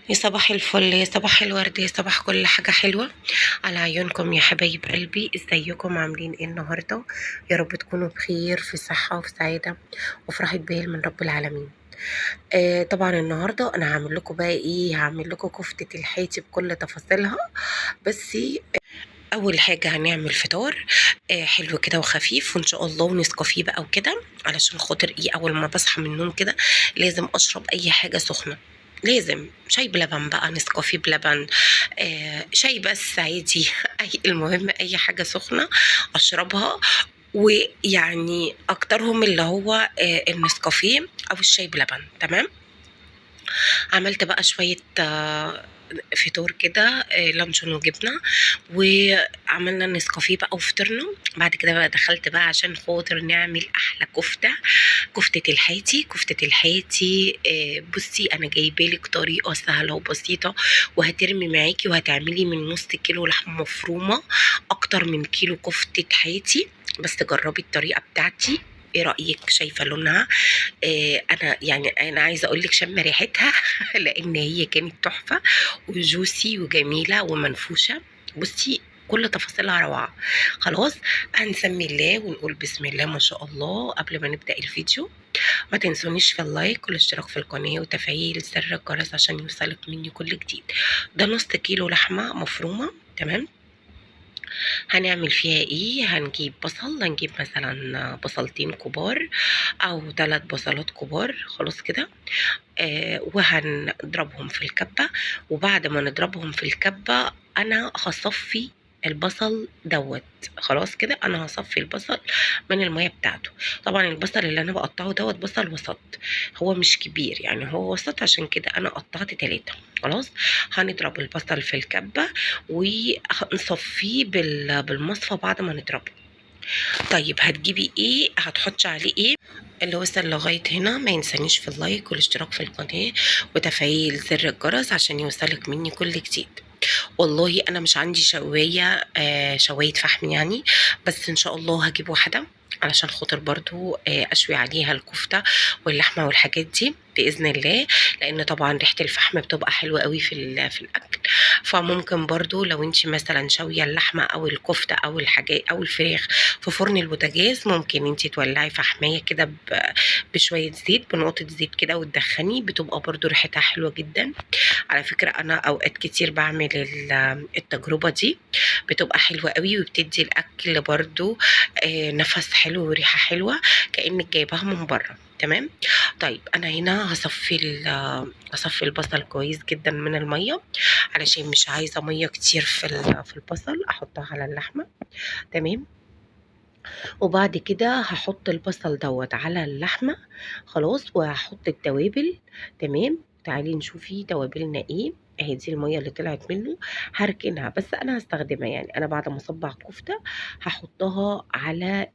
يا صباح الفل، يا صباح الورد، يا صباح كل حاجة حلوة على عيونكم يا حبايب قلبي. ازيكم عاملين ايه النهاردة؟ يا رب تكونوا بخير، في صحة وفي سعادة وفي راحة بال من رب العالمين. طبعا النهاردة انا هعمل لكم بقى ايه، هعمل لكم كفتة الحيتي بكل تفاصيلها. بس اول حاجة هنعمل فطار حلو كده وخفيف، وان شاء الله ونسكافيه بقى وكده، علشان خاطر ايه، اول ما بصحى من النوم كده لازم اشرب اي حاجة سخنة، لازم شاي بلبن بقى، نسكافيه بلبن، شاي بس عادي اي المهم اي حاجة سخنة اشربها، ويعني اكترهم اللي هو النسكافيه او الشاي بلبن. تمام. عملت بقى شوية فطور كده، لانشون وجبنه، وعملنا النسكافيه بقى وفطرنا. بعد كده بقى دخلت بقى عشان خاطر نعمل احلى كفته، كفته الحيتي. كفته الحيتي بصي انا جايبالك طريقه سهلة وبسيطة، وهترمي معاكي وهتعملي من نص كيلو لحمه مفرومه اكتر من كيلو كفته حيتي. بس جربي الطريقة بتاعتي، ايه رايك؟ شايفه لونها؟ انا يعني انا عايزه اقول لك شم ريحتها لان هي كانت تحفة وجوسي وجميلة ومنفوشه. بصي كل تفاصيلها روعه. خلاص هنسمي الله ونقول بسم الله ما شاء الله. قبل ما نبدا الفيديو ما تنسونيش في ال like والاشتراك في القناة وتفعيل زر الجرس عشان يوصلك مني كل جديد. ده نص كيلو لحمه مفرومه. تمام. هنعمل فيها ايه؟ هنجيب بصل، هنجيب مثلا بصلتين كبار او 3 بصلات كبار. خلاص كده. وهنضربهم في الكبة، وبعد ما نضربهم في الكبة انا هصفي البصل دوت. خلاص كده انا هصفي البصل من المية بتاعته. طبعا البصل اللي انا بقطعه دوت بصل وسط، هو مش كبير يعني، هو وسط، عشان كده انا قطعت 3. خلاص هنضرب البصل في الكبة وهنصفيه بالمصفى بعد ما نضربه. طيب هتجيبي ايه؟ هتحطي عليه ايه؟ اللي وصل لغاية هنا ما ينسانيش في ال like والاشتراك في القناة وتفعيل زر الجرس عشان يوصلك مني كل جديد. والله انا مش عندي شوايه، شوايه فحم يعني، بس ان شاء الله هجيب واحدة علشان خاطر برضو اشوي عليها الكفتة واللحمة والحاجات دي باذن الله، لان طبعا ريحه الفحم بتبقى حلوة قوي في الاكل. فممكن برضو لو انت مثلا شاويه اللحمة او الكفتة او الحاجات او الفراخ في فرن البوتاجاز، ممكن انت تولعي فحميه كده بشوية زيت، بنقطة زيت كده، وتدخني، بتبقى برضو ريحتها حلوة جدا. على فكرة انا اوقات كتير بعمل التجربة دي، بتبقى حلوة قوي وبتدي الاكل برضو نفس حلو وريحه حلوة كانك جايباها من بره. تمام. طيب انا هنا هصفي البصل كويس جدا من المية، علشان مش عايزه مية كتير في البصل، احطها على اللحمة. تمام. وبعد كده هحط البصل دوت على اللحمة. خلاص. وهحط التوابل. تمام. تعالي نشوفي توابلنا ايه. اهي دي المية اللي طلعت منه، هركنها بس انا هستخدمها، يعني انا بعد ما اصبع الكفتة هحطها على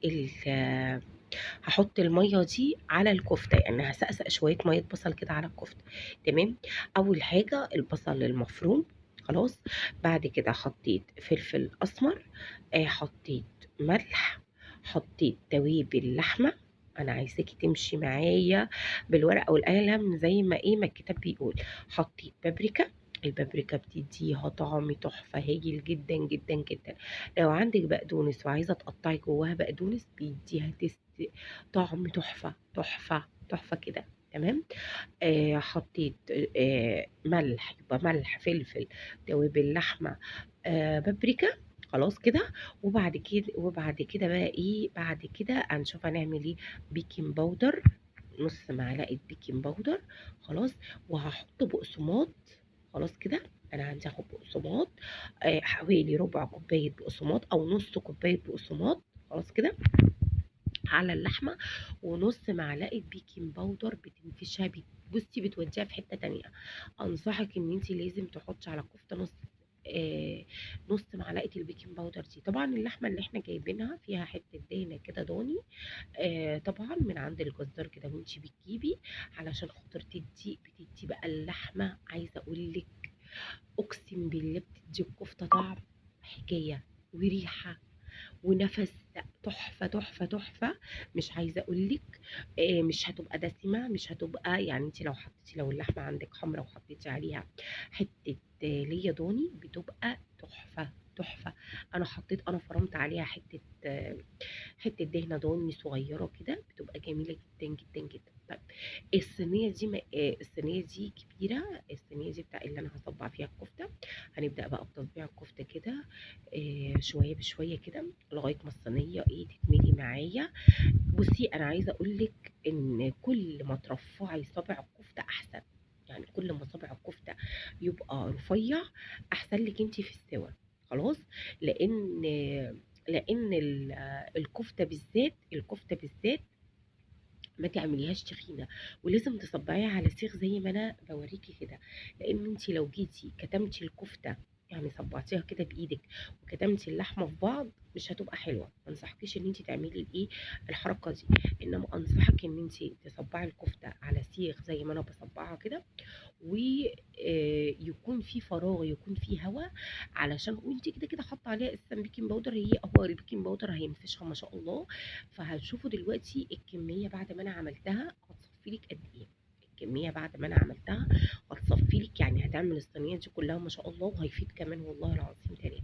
هحط المية دي على الكفتة، يعني هسقسق شوية مية بصل كده على الكفتة. تمام. اول حاجة البصل المفروم. خلاص. بعد كده حطيت فلفل اسمر، حطيت ملح، حطيت توابل لحمه. انا عايزاكي تمشي معايا بالورقة والقلم زي ما ايه ما الكتاب بيقول. حطيت بابريكا، البابريكا بتديها طعم تحفة هايل جدا جدا جدا. لو عندك بقدونس وعايزه تقطعي جواها بقدونس بيديها taste، طعم تحفة تحفة تحفة كده. تمام. حطيت ملح، يبقى ملح، فلفل، توابل لحمه، بابريكا. خلاص كده. وبعد كده بقى ايه، بعد كده هنشوف هنعمل ايه. baking powder، نص معلقه baking powder. خلاص. وهحط بقسماط. خلاص كده. انا عندي اهو بقسماط، حوالي ربع كوباية بقسماط او نص كوباية بقسماط. خلاص كده على اللحمة، ونص معلقه baking powder. بتنفشها، بصي بتوديها في حتة تانية. انصحك ان انت لازم تحطي على الكفتة نص معلقه ال baking powder دي. طبعا اللحمة اللي احنا جايبينها فيها حتة دهنه كده ضاني، طبعا من عند الجزار كده وانتي بتجيبي، علشان خاطر بتدي بقى اللحمة. عايزه اقول لك اقسم بالله بتدي الكفتة طعم حكاية وريحه ونفس تحفة تحفة. تحفة تحفة، مش عايزه اقول لك. مش هتبقى دسمة، مش هتبقى يعني انت لو حطيتي، لو اللحمة عندك حمرا وحطيتي عليها حتة ليا ضاني بتبقى تحفة تحفة. انا فرمت عليها حتة دهنه ضاني صغيرة كده، بتبقى جميلة جدا جدا جدا. طيب الصينية دي، الصينية دي كبيرة، الصينية دي بتاع اللي انا هصبع فيها الكفتة. هنبدا بقى بتصبيع الكفتة كده شوية بشوية كده لغاية ما الصينية ايه تتملي معايا. بصي انا عايزه اقول لك ان كل ما ترفعي صابع الكفتة احسن، يعني كل ما صابع الكفتة يبقى رفيع احسن لك انت في السوا، خلاص. لان الكفتة بالذات، الكفتة بالذات ما تعمليهاش تخينة، ولازم تصبعيها على سيخ زي ما انا بوريكي كده، لان انت لو جيتي كتمتي الكفتة يعني صبعتيها كده بايدك وكتمتي اللحمة في بعض مش هتبقى حلوة. ما انصحكيش ان انت تعملي الايه الحركة دي، انما انصحك ان انت تصبعي الكفتة على سيخ زي ما انا بصبعها كده، ويكون في فراغ، يكون في هواء، علشان وانت كده كده حاطه عليها اساسا baking powder، هو ال baking powder هينفشها ما شاء الله. فهتشوفوا دلوقتي الكمية بعد ما انا عملتها هتصفي لك قد ايه. الكمية بعد ما انا عملتها هتصفي لك، يعني هتعمل الصينية دي كلها ما شاء الله، وهيفيد كمان والله العظيم 3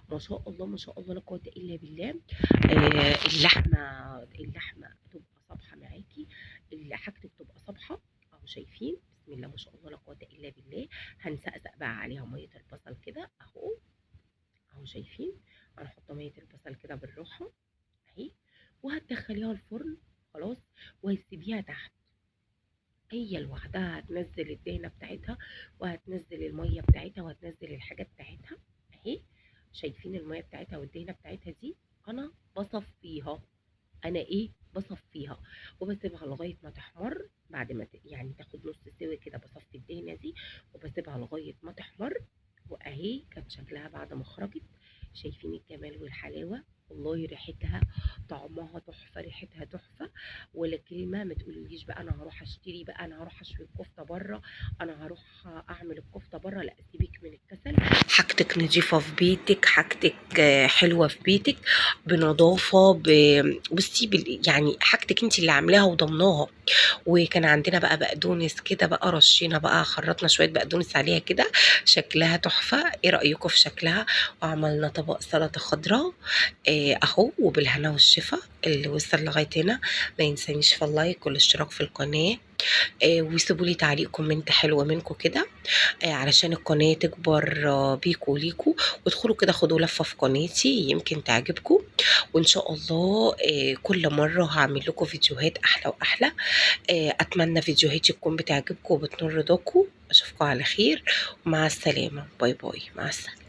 ما شاء الله ما شاء الله لا قوة الا بالله. اللحمة تبقى صبحة معاكي، حاجتك تبقى صبحة اهو، شايفين بسم الله ما شاء الله لا قوة الا بالله. هنسقسق بقى عليها مية البصل كده اهو، اهو شايفين هنحط مية البصل كده بالراحة اهي، وهتدخليها الفرن خلاص، وهتسيبيها تحت هي لوحدها، هتنزل الدهنه بتاعتها وهتنزل المية بتاعتها وهتنزل الحاجة بتاعتها اهي. شايفين المية بتاعتها والدهنه بتاعتها دي انا بصفيها، انا ايه بصفيها وبسيبها لغاية ما تحمر. بعد ما يعني تاخد نص سوا كده بصفي الدهنه دي وبسيبها لغاية ما تحمر، واهي كانت شكلها بعد ما خرجت. شايفين الجمال والحلاوه، والله ريحتها طعمها تحفة، ريحتها تحفة ولا كلمة. ما تقوليليش بقى انا هروح اشتري بقى، انا هروح اشوي الكفتة بره، انا هروح اعمل الكفتة بره، لا سيبك من الكسل. حاجتك نظيفة في بيتك، حاجتك حلوة في بيتك بنظافه، بصي يعني حاجتك انت اللي عاملاها وضمناها. وكان عندنا بقى بقدونس كده بقى، رشينا بقى، خرطنا شوية بقدونس عليها كده، شكلها تحفة. ايه رايكم في شكلها؟ وعملنا طبق سلطة خضراء اهو، وبالهنا والشفا. اللي وصل لغاية هنا ما ينسانيش في ال like والاشتراك في القناة، وسيبوا لي تعليق comment حلوة منكم كده، علشان القناة تكبر بيكوا وليكوا. وادخلوا كده خدوا لفه في قناتي يمكن تعجبكم، وان شاء الله كل مرة هعمل لكم فيديوهات احلى واحلى. اتمنى فيديوهاتي تكون بتعجبكم وبتنور رضاكم. اشوفكم على خير ومع السلامة، bye bye، مع السلامة.